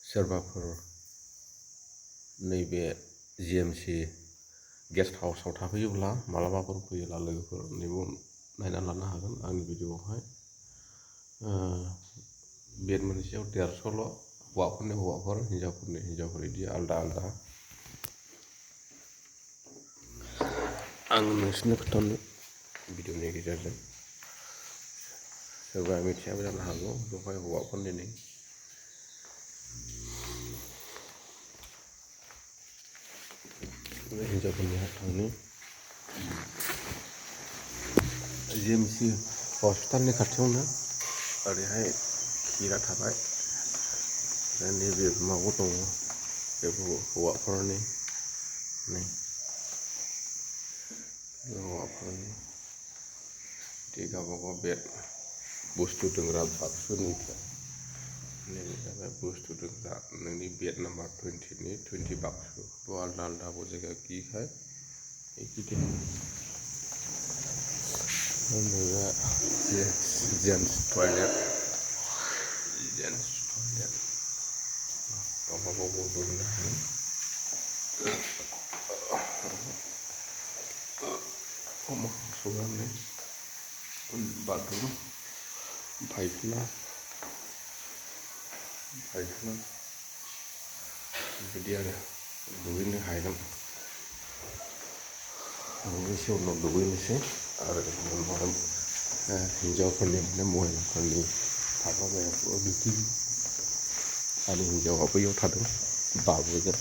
सोरबाफोर नैबे GMC guest हाउसआव थाफैयोब्ला मालाबाफोर फैयोब्ला लोगोफोरनिबो नायना लानो हागोन आंनि भिडिअआवहाय बेड मोनसेयाव 150ल' हौवाफोरनि हौवाफोर हिन्जावफोरनि हिन्जावफोर बिदि आलदा आलदा आं नोंसोरनो खोन्थानो भिडिअनि गेजेरजों सोरबा मिथियाबो जानो हागौ बेवहाय हौवाफोरनि हिन्जावफोरनिया थांनि जिएमसि हस्पिटालनि खाथियावनो ओरैहाय खिरा थाबाय नैबे माबायाव दङ बेबो हौवाफोरनि हौवाफोरनि बिदि गावबागाव बेड बुस्थु दोनग्रा बाक्सुनिफ्राय नैबे जाबाय बुस्थु दोनग्रा नोंनि बेड नाम्बार 20नि 20 बाक्सु तो आलदा आलदा वो जगह की है एक ही दिन जेंट्स टॉयलेट गावबागाव दोननो हायो संनानै बाथरुम फायखाना बिदि आरो दुगैनो हागोन एसे उनाव दुगैनोसै आरो हिन्जावफोरनि माने महिलाफोरनि थाग्रा जायगाखौ बिदि आंनि हिन्जावा बैयाव थादों बाबुजों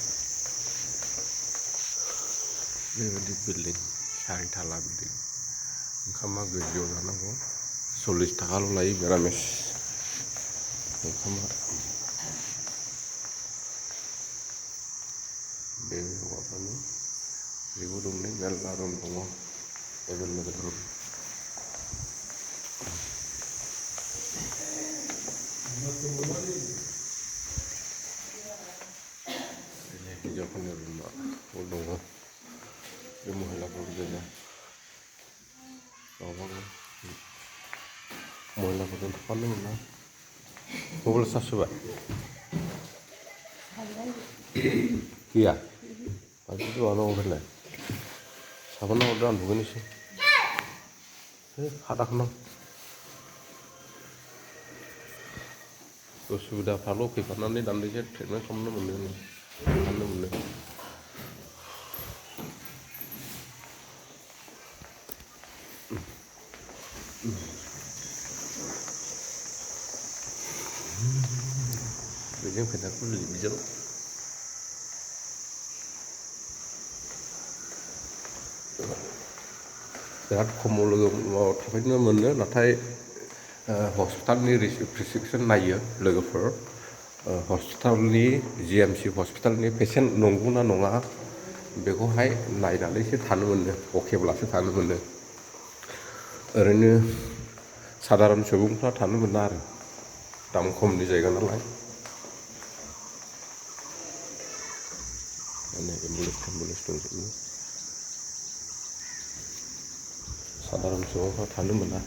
बेबायदि बिल्डिं 4 थाला बिल्डिं ओंखामा गोजौआव जानांगौ 40 थाखाल' लायो मिरामिस ओंखामा बे हौवाफोरनि बेबो रुमनि मेरला रुम दङ एभेलेबेल रुम हिन्जावफोरनि रुमाबो दङ बे महिलाफोर गोजा गावबागाव महिलाफोरजों थाफानो मोना मबाइल चार्ज होबाय गैया माथो दहानाव ओंखारलाय साबोन हरदो आं दुगैनोसै खादाखौनो उसुबिदाफ्राल' फैफानानै दान्दिसे ट्रिटमेन्ट खालामनो मोनो फाहामनो मोनो बेजों खोथाखौ लिरबिजों बिराद खमाव लोगो थाफैनो मोनो नाथाय हस्पिटालनि प्रेसक्रिपसन नायो लोगोफोर हस्पिटालनि जिएमसि हस्पिटालनि पेसेन्ट नंगौना नङा बेखौहाय नायनानैसो थानो मोनो अकेब्लासो थानो मोनो ओरैनो साधारन सुबुंफ्रा थानो मोना आरो दाम खमनि जायगा नालाय एम्बुलेन्स दंजोबो साधारन सुबुंफ्रा थानो मोना